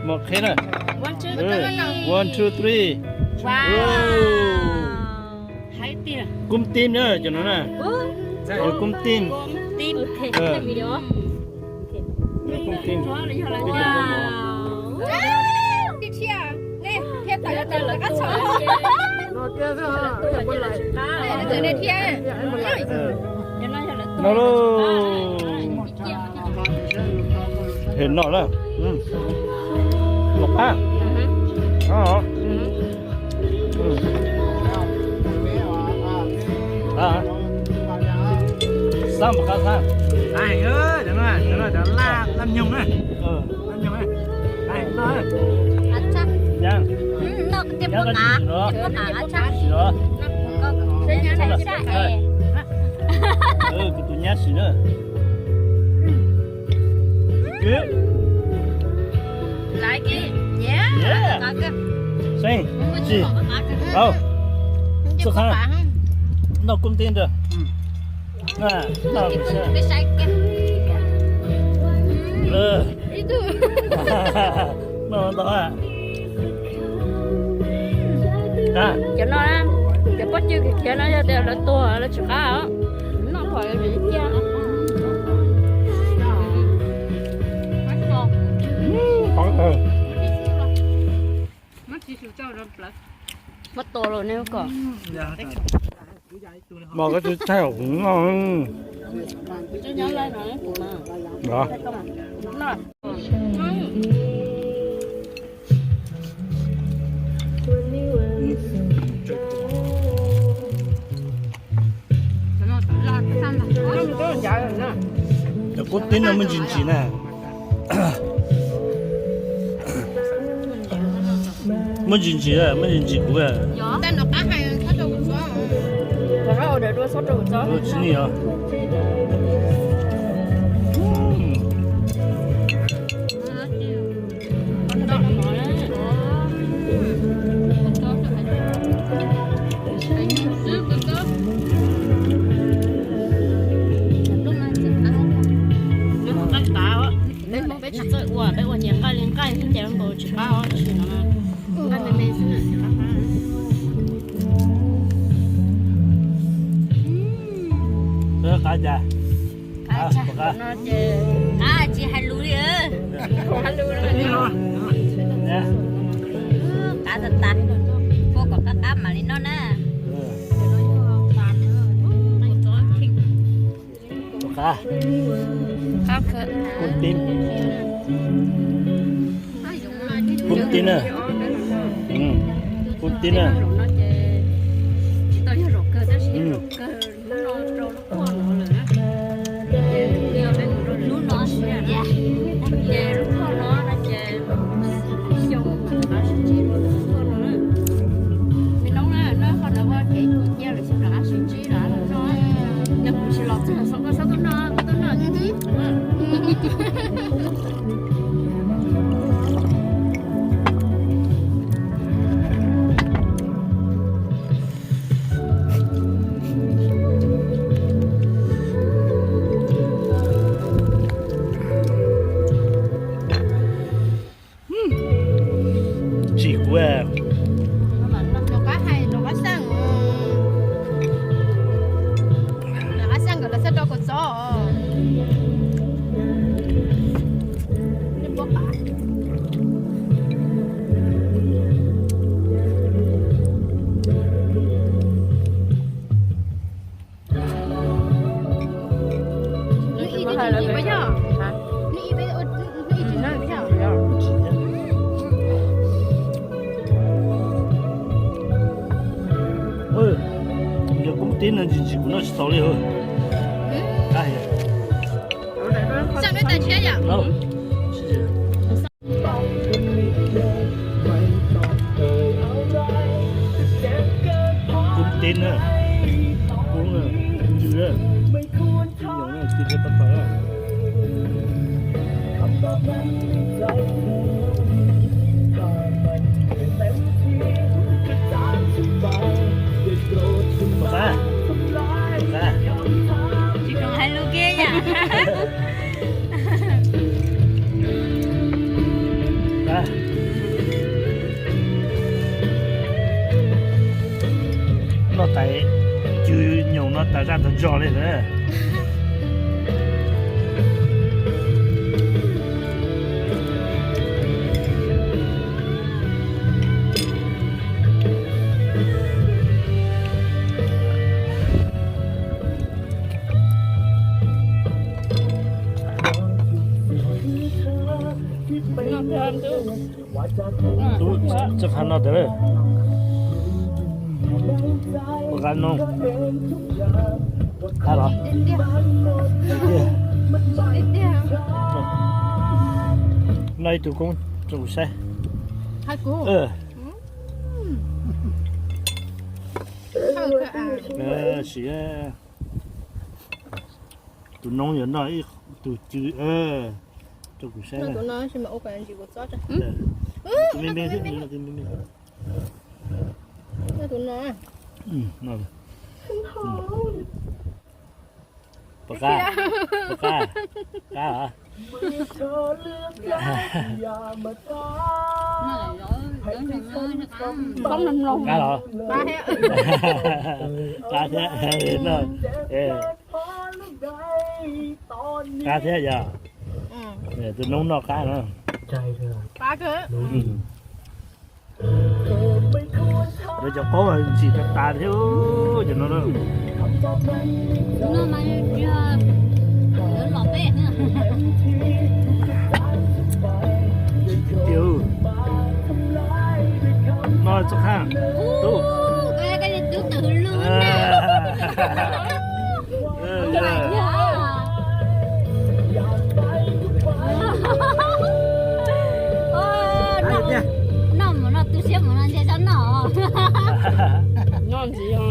Mos qheb na. One, two, three. Wow. Kub tib na cov no na. Kub tib. Kub tib. No lauj. Hem no na. Los qab. Xab npaum qab xab. Laj, laj nyoog na. Laj nyoog na. Noj tiaj pub qav, tiaj pub qav qab tshaj. Kuv tus nyab sim na. Laiv kiag, yeah. Txhua qhov noj kub tib ntag. Noj ntau. Cov no, cov pob cw khiav no yog tias lawv tuag lawv tsis qab os. Noj kom lawv cia. Muab tua los nej kom. Mos koj tsis thaij kuv noj. Cov kub tib no muaj ntsis ntsis na. Muaj ntsis ntsis, muaj ntsis ntsis kuv. Tsis nim os. Peb Hmoob peb tsis txawj ua, peb ua nyias nqaij li nqaij xwb ces nkaus tsis qab os, tab sis no nqaij me me xwb na. Qab cas? Qab tsis hais lus li. Qab tas tas, ua kom qab qab mam li noj na. Qab. Kub tib. Kub tib na. Kub tib na. Lub no, ces lub no no ces xyoo mas qab sib ntsib lub no na. Me noob na, noj qhov no ua kev cim cia lawm xyoo rov qab sib ntsib lawm no. Yog kuv tsis los txog xyoo koj txhob tuaj noj, koj tuaj noj tib. Tsis kuv. Rov qab hais, rov qab xaj, rov qab xaj nkawd los txhaj rau kua txob. Yog kub tib no ntsis ntsis kuv noj tsis tau li. Kub tib na, kub na, ntsis na. Tsis khoom hais lus kiag yom. Noj tais cw nyoos no tas zaj tas zog li lawm. Tub txawj qab noj tas lawm. Ua qab noj. Qab los? Noj ib tug koob rau kuv saib. Sim, tus noob yuav noj ib tug cw rau kuv saib. Tus me me xwb, tus me me. Puas qab? Puas qab? Qab los? Qab los? Qab thiab no. Qab thiab yog. Tus noob noj qab no. Lawv cov qaub ntsim tas tas thiab cov no. Tiag, no txoj qab tub. Noj mus no tu siab mus no ntshe txhob noj. Noj ntxiv.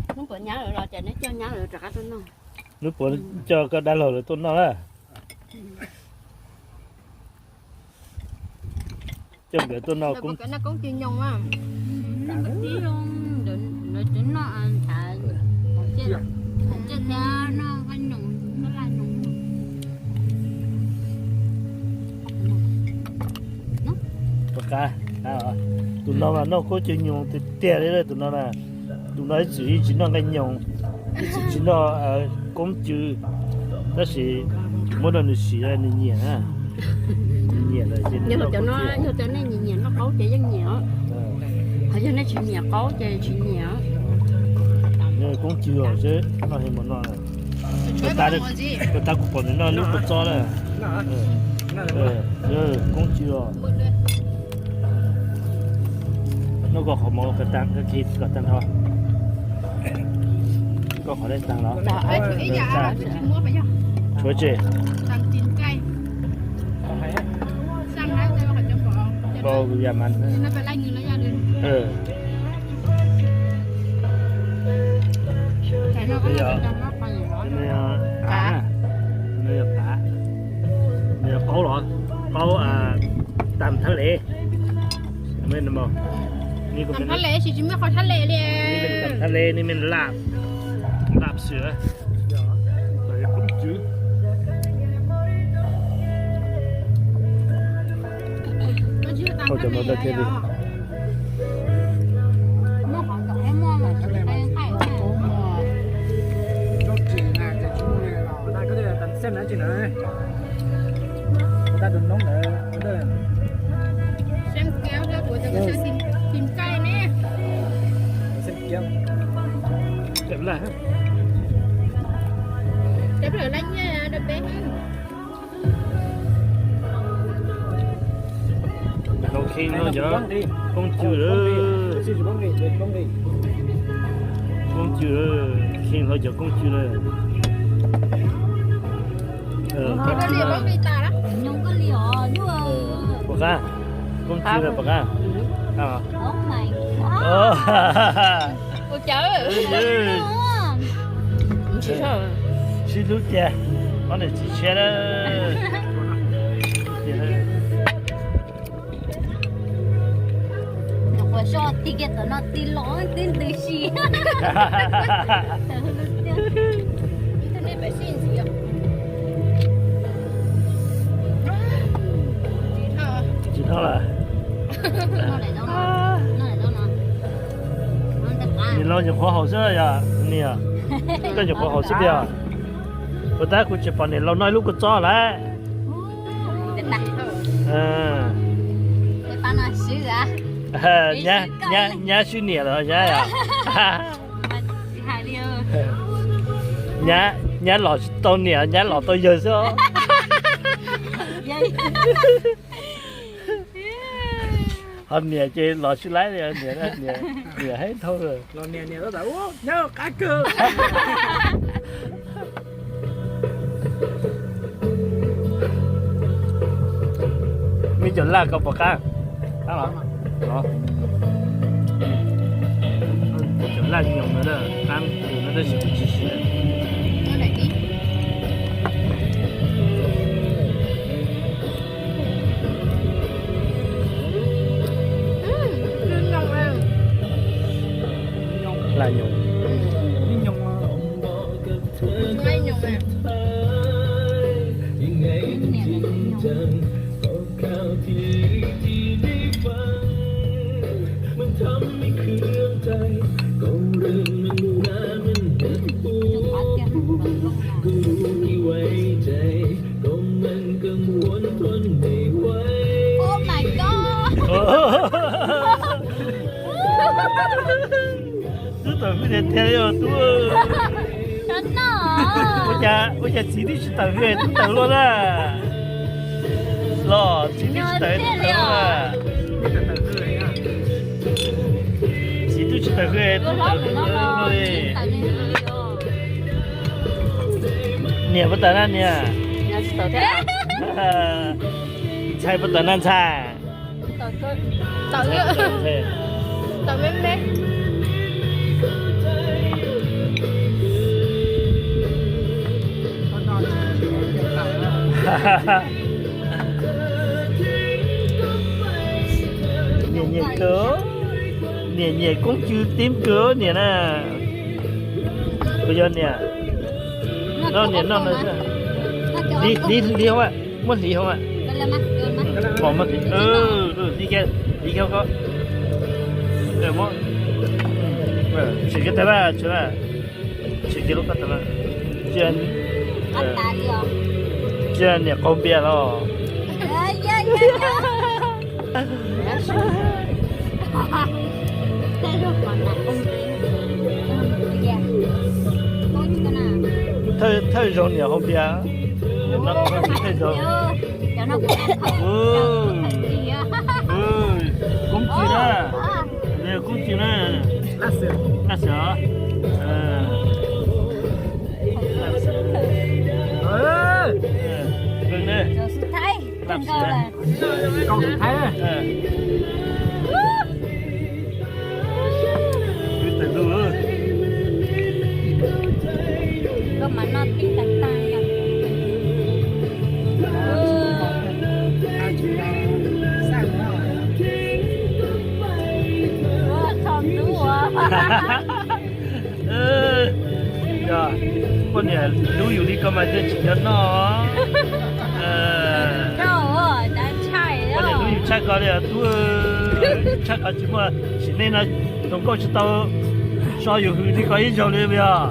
Hnub puas nyab lawv los ces neb coj nyab lawv rov qab tuaj noj. Hnub puas coj koj dab laug lawv tuaj noj na. Coj nkawd tuaj noj koob. Koob cw nyoos. Puas qab? Tus no mas noj koob cw nyoos tiag tiag li tus no na. Tus no ib txwm yeej tsis noj nqaij nyoos, ib txwm tsis noj koob cw, tab sis muab rau nws sim nws nyiam na. Nws nyiam lawm ces nws noj koob cw. Yog cov nej nyiam noj qaub ces yeej nyiam os. Ho yog nej tsis nyiam qaub ces tsis nyiam. Noj koob cw os, noj heev mus no. Puag ta kuv pom nws noj lub kua txob na. Koob cw os. Noj koj qhov mov kom tag, koj khi kom tag nrho. Koj qhov dej tag los? Tshuav tsev. Npau yam mas. Nws yog qaub los? Qaub tam thab lev. Tam thab lev, nej men laj, laj xwm. Hauv cov no thiaj li. Khee no cov koob cw lawm. Koob cw lawm, Khee no cov koob cw lawm. Puas qab? Koob cw lawm puas qab? Sib hlub tiag, ob niam txiv tshiab na. Ua So tig kiag tom no tig los tib ntws si. Tsis dhau lawm. Niam laus nyuam qhuav haus xwb yog niam. Koj nyuam qhuav haus xwb tiag. Puas tab kuv tsis pom niam laus noj ib lub kua txob lawm. Nyab swb niam lawm nyab. Nyab los tsis tau niam, nyab los tau yawg xwb. Ho niam ces los tsis laib li, niam, niam heev dhau lawm. Me cov laj koj pom qab, qab los, cov laj nyoos no, qab tus no tab sis kuv tsis siv. Laj nyoos. Oh my god. Tub tawm hwj tiag tiag li os tub. Ua cas txiv twb tsis tawm hwj tub tawm luaj na. Los txiv twb tsis tawm tub tawm luaj na. Txiv twb tsis tawm hwj tub tawm hwj luaj li. Niam puas tawm na niam? Ntxhais puas tawm na ntxhais? Nyiam nyiam kawg, niam nyiam koob cw tib kawg niam na. Kuv yog niam, noj niam noj no. Hliv, hliv hoob, muab hliv hoob. Pom muab hliv, hliv kiag, hliv kiag ko. Tsis kiag tag, tsis kiag lub koj tag, tsis niam qaug npias los. Thawj zaug niam haus npias, niam no thawj zaug. Koob cw na, koob cw na. Laj xwm os. Laj xwm. Kaus xwm thaib. Koj mas noj tib tag tag yom. Txog ntub ua. Yog poj niam hlub yus li ko mas thiaj tsim nyog noj. Poj niam hlub yus tshaj ko li os tub, tshaj ko tsis muaj sim neej no tus nkauj tsis tau so yus hws li ko ib zaug li yog.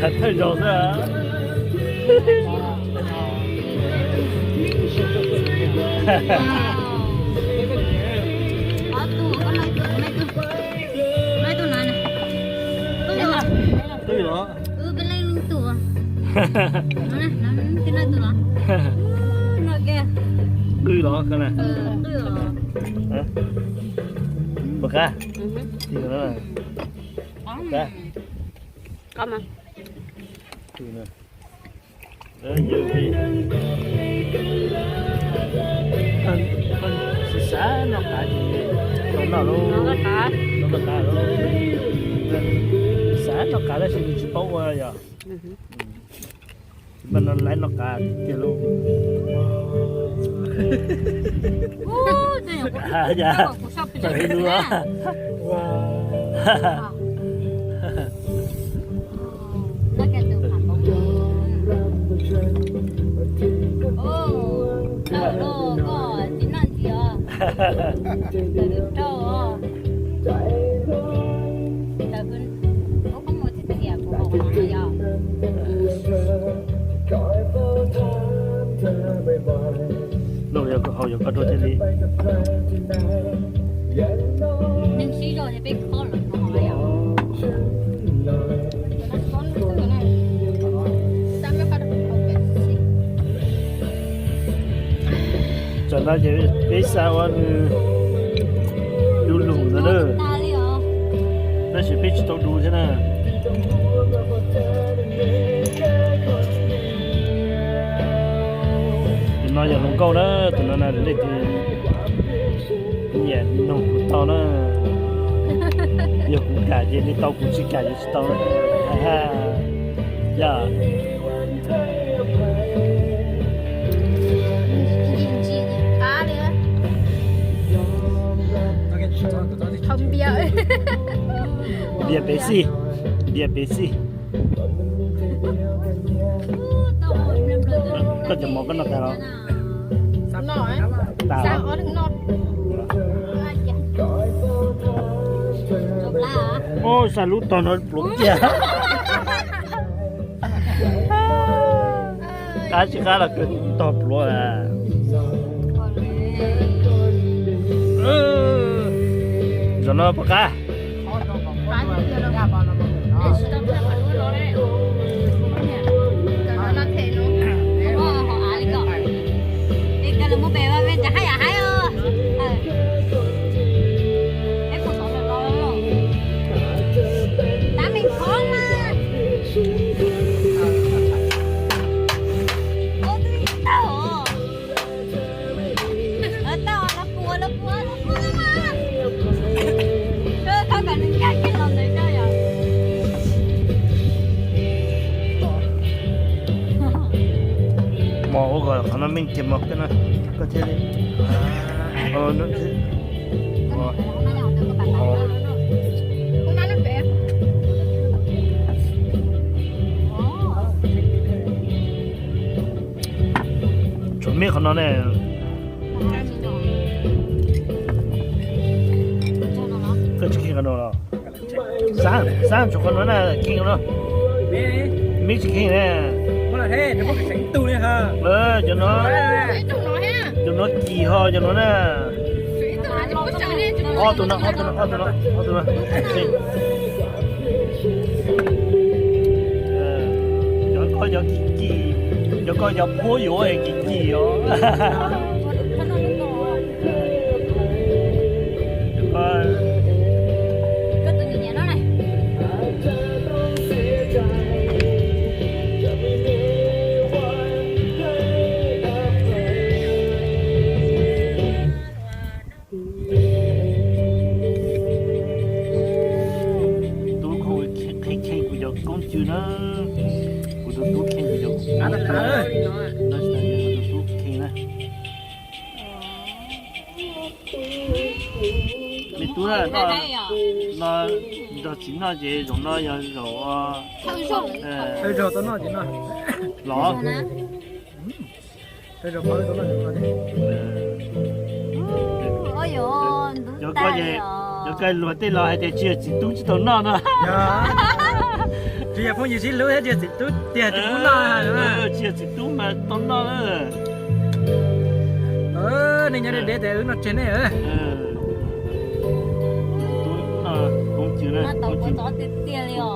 Thawj zaug xwb. Twb los. Twb los. Puas qab? Twb los. Xav noj qav ces tau noj lauj. Noj qav lauj. Xav noj qav tab sis nws tsis paub ua yog. Tsis npaj no laiv noj qav tiag lauj. Yog, txawm li lus. Lauj, yog koj haus yog koj rau thiaj li. Tam no ces peb xa ua nws du lug ntawd na, tab sis peb tsis tau du thiab na. Tus no yog hluas nkauj na, tus no na leej twg nyiam nug kuv tau na. Yog kuv kam ces nws tau, kuv tsis kam ces tsis tau na. Yog. Npias pev xij, npias pev xij. Koj cov mov koj noj tas los? Tas. Ub, xa lub tog no pluav kiag. Qab tsis qab los kawg tog pluav. Zaum no puas qab? Mov ua kom qhov no meej kiag mov koj no, koj thiaj li. Tshuav mib qhov no ne. Koj tsis kheej qhov no los? Xav, xav tshuav qhov no na, kheej qhov no. Mib tsis kheej ne. Cov no, cov no kis ho cov no na. Ob tug no, ob tug no, ob tug no, ob tug no. Cov koj yog kis kis, cov koj yog phuab yuav es kis kis os. Tub kheej kuv cov koob cw na. Kuv tus tub kheej kuv cov, kuv tus tub kheej na. Me tub, no nrog txiv noj ces zaum no yog zaum los. Cov koj luag tej los hais tias tsis yog txiv tub tsis tau noj no. Tsis yog phooj ywg sib hlub thiab tsis yog txiv tub tiag tsis pub noj. Tsis yog txiv tub mas tau noj. Nej nyob deb deb ces wb noj tseg nej. Koob cw na, koob cw tiag tiag li os.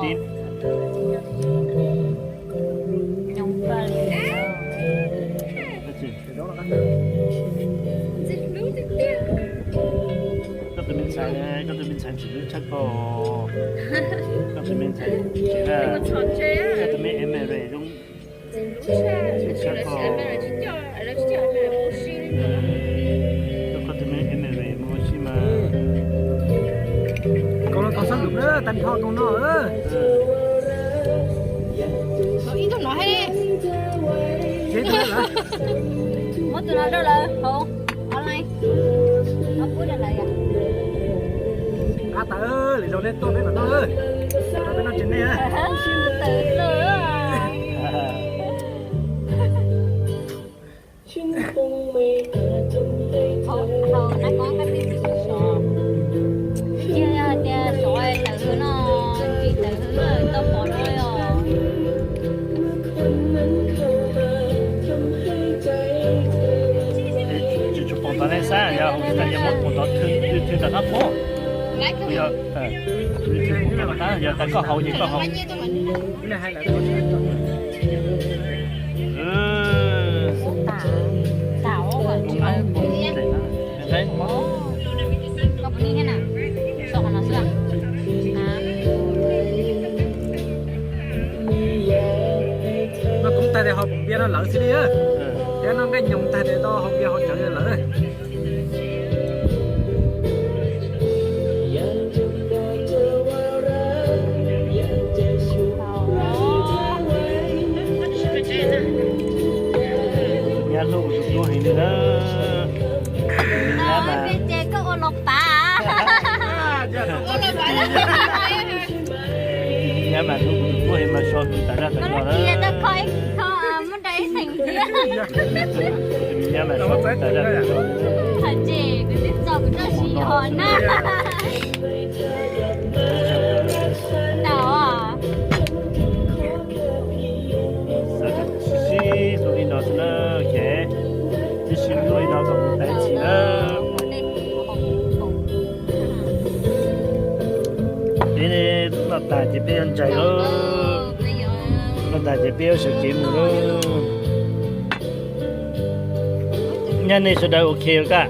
Koj tus me ntxhais, koj tus me ntxhais tsis hlub tshaj koj. Koj tus me ntxhais, koj tus me Emery zoo tshaj koj. Koj tus me Emery mus ua si mas. Koj los tau sab lum na, tag nrho koj no. Ib tug no he. Muab tus no rau lawv hauv online. Tawm, lwm zaus nej tuaj peb mam noj, peb noj tsis nej. Tias sov tawm hwv no, tsis tawm hwv tau pom no os. Tsis tshua pom tod nej saib, yog hauv tsis tas yog muab pom tod thwv thwv tom qab pub. Yog, yog tas koj haus ces koj haus. Noj koob tag ces haus npias no lawm xwb li. Thiab noj nqaij nyoos tag ces tau haus npias haus cawv lawm. Nyab hlub kuv tus tub heev li na. Nyab mas, nyab mas hlub kuv tus tub heev mas so tus tas zaj tas zog na. Nyab mas so tus tas zaj tas zog. Sib hlub li no xwb na, ces twb sib hlub li no kom mus tag txim na. Peb noj tas ces peb yuav ntsais lawm, noj tas ces peb yuav sawv kev mus lawm. Nyab nej sawv daws ok los kaj?